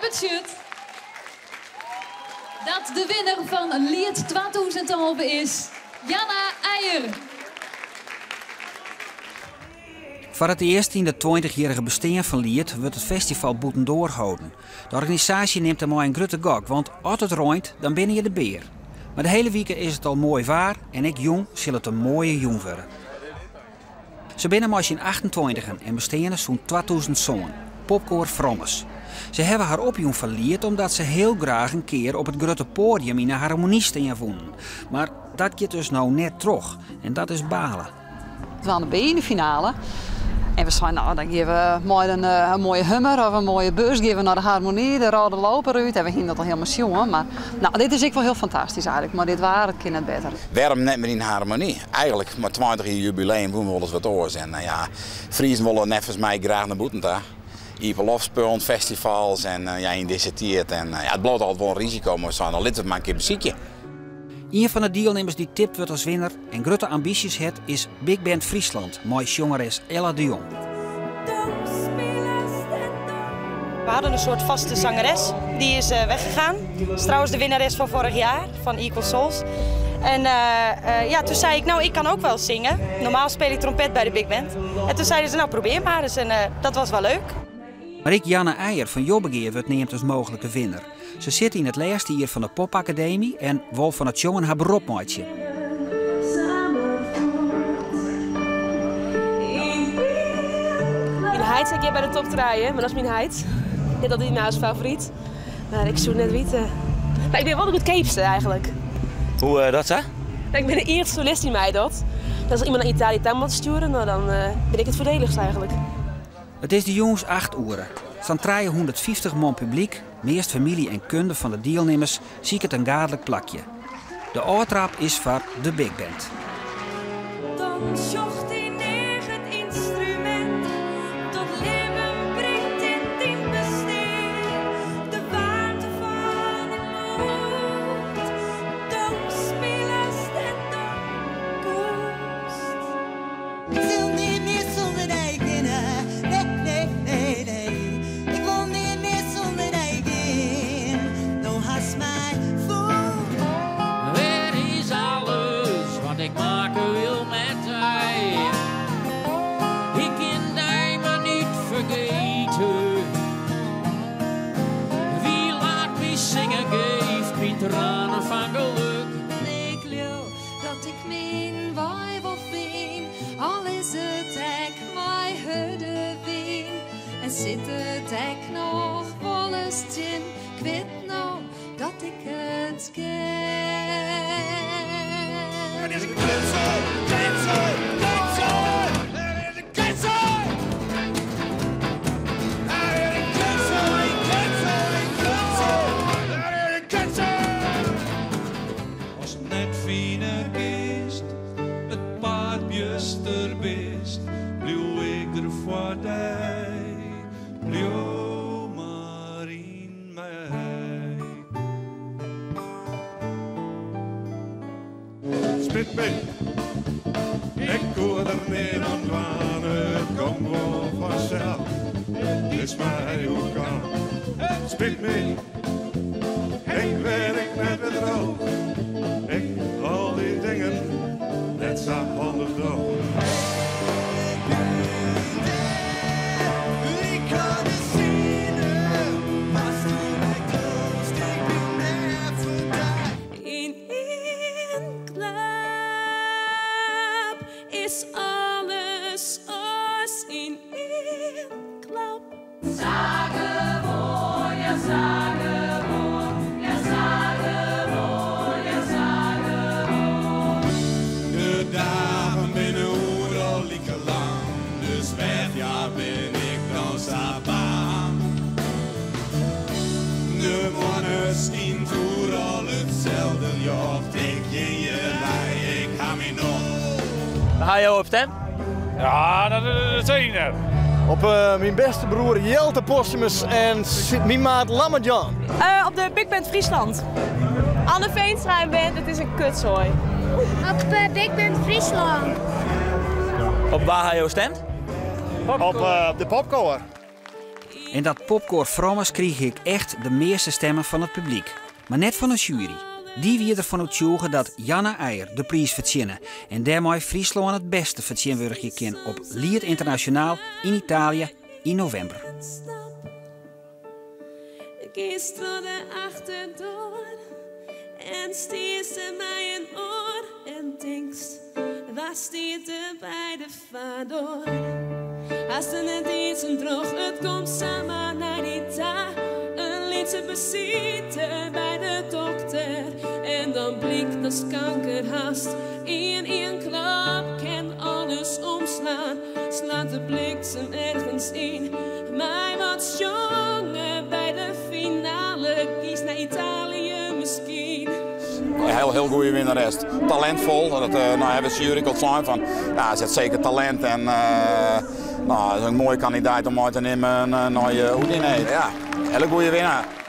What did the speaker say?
betsjut dat de winner fan Liet 2011 is Janna Eijer. Foar it earst yn it tweintichjierrige bestean fan Liet wurdt it festival bûtendoar holden. De organisaasje nimt dêrmei in grutte gok, want as it reint, dan binne je de bear. Mar de hiele wike is it al moai waar en ek jûn sil it in moaie jûn wurde. Se binne mei syn achtentweintigen en besteane sûnt 2007, Popkoar Frommes. Se hawwe har opjûn foar Liet omdat se hiel graach in kear op it grutte poadium yn 'e Harmonie stean woenen. Mar dat giet dus no net troch en dat is bale. We binne yn de finale en we seinen, no dan gean we mei in, eh, in moaie Hummer of in moaie bus gean we nei de Harmonie, de rode loper út. En we hiene dat al hielendal sjoen, mar no, dit is ek wol hiel fantastysk eigentlik, mar dit waar, it kin net better. Wêrom net mear yn Harmonie? Eigenlik, mei 20 jier jubileum woene we wolris wat oars. En eh, ja, Friezen wolle neffens my graach nei bûten ta. Iepenloftspullen, festivals en eh, ja, yn dizze tiid. En ja, it bliuwt altyd wol in risiko, mar we seinen, dan litte we it mar in kear besykje. Ien fan de dielnimmers dy't tipt wurdt as winner en grutte ambysjes hat is Big Band Friesland mei sjongeres Ella de Jong. We hadden een soort vaste zangeres, die is eh, weggegaan. Dat is trouwens de winnares van vorig jaar, van Equal Souls. En eh, eh, ja, toen zei ik, nou, ik kan ook wel zingen. Normaal speel ik trompet bij de big band. En toen zeiden ze, nou, probeer maar eens. En dat was wel leuk. Mar ek Janne Eijer fan Jobbegea wurdt neamd as mooglike winner. Se sit yn it lêste jier fan de Popakademy en wol fan it sjongen har berop meitsje. Myn heit sit hjir by de top trije, mar dat is myn heit. Net altyd myn favoriet, mar ik soe it net witte. Mar ik bin wol de goedkeapste eigenlik. Hoe dat sa? Ik bin de iennichste solist dy't meidocht. Dus as iemand nei Italië ta moat stjoere, no dan bin ik it foardelichst eigenlik. It is de jûns acht oere. Sa'n 350 man publyk, meast famylje en kunde fan de dielnimmers, siket in gaadlik plakje. De ôftraap is foar de big band. Dan sjocht dyn each it ynstrumint dat libben bringt yn dyn bestean. De waarmte fan dyn moed, do spilest en do koest. Ik sil nea mear sûnder dy kinne, nee, nee, nee, nee. Ik wol nea mear sûnder dy gean. Do hast my fûn. Het is alles wat ik maken wil met dy. Ik kin dy mar niet fergeten. Wie laat my singe, geeft my tranen fan geluk. Ik leau dat ik myn wei wol fyn, al is it ek mei hurde wyn. En sit it ek noch wolris tsjin, 'k wit no dat ik it kin. It is in kutsoai, kutsoai, kutsoai. It is in kutsoai. It is in kutsoai, kutsoai, kutsoai. It is in kutsoai. Ast net fine kinst, it paad bjuster bist, bliuw ik der foar dy, bliuw mar yn my. Spyt my, ik koe der neat oan dwaan, it gong wol fansels, it is my oerkaam. It spyt my, ik wit ek net wêrtroch ik al dy dingen net sa handich doch. Yn ien klap is alles oars yn ien klap. Sa gewoan, ja sa gewoan, ja sa gewoan, ja sa gewoan. De dagen binne oeral like lang, dus wêrfoar bin ik dan sa bang? De moanne skynt oeral itselde ljocht, ik gean hjir wei, ik ha myn nocht. Wêr ha jo op stimd? Ja, dat is it. Op uh, myn bêste broer Jelte Posthumus en myn maat Lamme Jan. Op de Big Band Friesland. Anne Veenstra en band, it is in kutsoai. Op Big Band Friesland. Op wa ha jo stimd? Op de popkoar. En dat popkoar Frommes krige ek echt de measte stimmen fan it publyk. Mar net fan de sjuery. Dy wie derfan oertsjûge dat Janna Eijer de priis fertsjinne en dêrmei Fryslân it bêste fertsjinwurdigje kin op Liet Ynternasjonaal yn Italië yn novimber. Giest troch de achterdoar en stiest der mei in oar en tinkst, wa stiet der by de foardoar? Hast der net iens in troch, it komt samar nei dy ta. In lytse besite by de dokter en dan blykt datst kanker hast. Yn ien klap kin alles omslaan, slacht de bliksem ergens yn. Mei wat sjonge by de finale, giest nei Italië miskien. Heel, heel goede winnares. Talentvol. Dat nou, hawwe de sjuery al sein fan, ja, se hat seker talint en nou, is in moaie kandidaat om mei te nimmen nei Udine. Ja, hiele goede winner.